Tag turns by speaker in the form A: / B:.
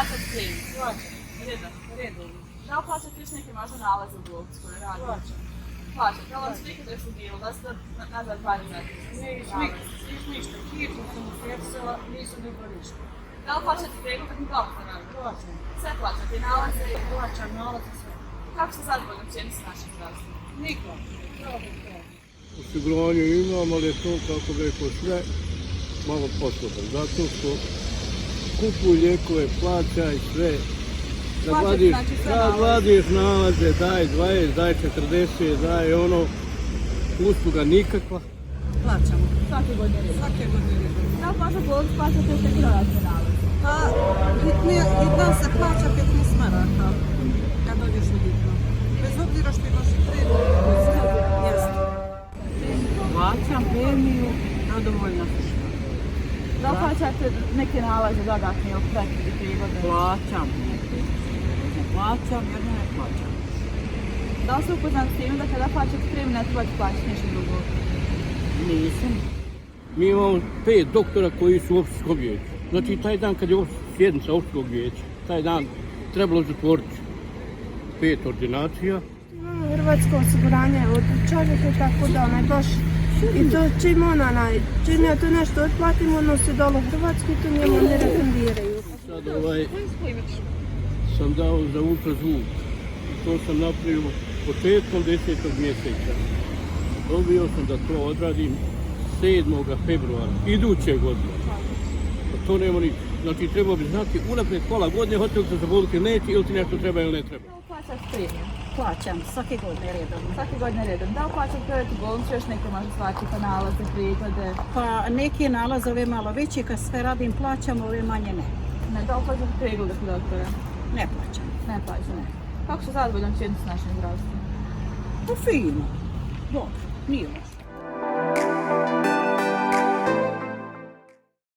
A: plaćate premiju?
B: Plaćam.
A: Redovno. Da li plaćate još neke možda nalaze u bolnici koje radite?
B: Plaćam.
A: Plaćate. Da li vam slike da su bilo? Da ste nazad par zati?
B: Ništa. Hitno sam u sepsela, nisam nego ništa.
A: Da li plaćate pregled kad mi doktora?
B: Plaćam.
A: Sve plaćate, nalaze?
B: Plaćam nalaze sve.
A: Kako ste zadovoljni cijeni s našim zdravstvom?
B: Nikad.
C: Osiguranje imam, ali je to, kako bi rekao, sve malo posloban. Zato što kupuj lijekove, plaćaj sve. Kad vadiš nalaze, daj 20, daj 40, daj ono, usluga nikakva.
B: Plaćamo.
A: Svake godine redom.
B: Svake godine redom.
A: Da li možda bolnicu plaćate još neke dodatne nalaze?
B: Pa, hitno se plaća 15 maraka kad dođeš u hitno. Bez obzira što imaš i pregled. Jeste. Plaćam premiju, zadovoljna sam.
A: Da li plaćate neke nalaze dodatne ili preglede prigode?
B: Plaćam. Ne plaćam jer ne plaćam.
A: Da li ste upoznati s tim da kada plaćate premiju ne trebate plaćati nešto drugo?
B: Nisam.
C: Mi imamo 5 doktora koji su u opštinskom vijeću. Znači, taj dan kad je sjednica opštinskog vijeća, taj dan trebalo zatvoriti 5 ordinacija.
D: Imamo hrvatsko osiguranje od čovjeka tako da baš i to čim ja to nešto otplatim, ono se dalo u Hrvatsku i to njemu ne refundiraju.
C: Sad sam dao za ultrazvuk. To sam napravio početkom 10. mjeseca. Dobio sam da to odradim 7. februara, iduće godine. To nema nikak. Znači, treba bi znati unaprijed pola godine, hoće li se zaboliti ili neće, ili ti nešto treba ili ne treba.
A: Da li plaćate premiju?
E: Plaćam, svake godine redovno.
A: Svake godine redom. Da li plaćate pregled u bolnicu još neke možda stvari, pa nalaze, preglede?
E: Pa neke nalaze ove malo veće, kad sve radim plaćam, ove manje ne.
A: Ne, da li plaćate preglede kod doktora?
E: Ne plaćam.
A: Ne plaćate, ne. Kako ste zadovoljni cijeni s našim zdravstvom?
E: Pa fino. Dobro, nije loše.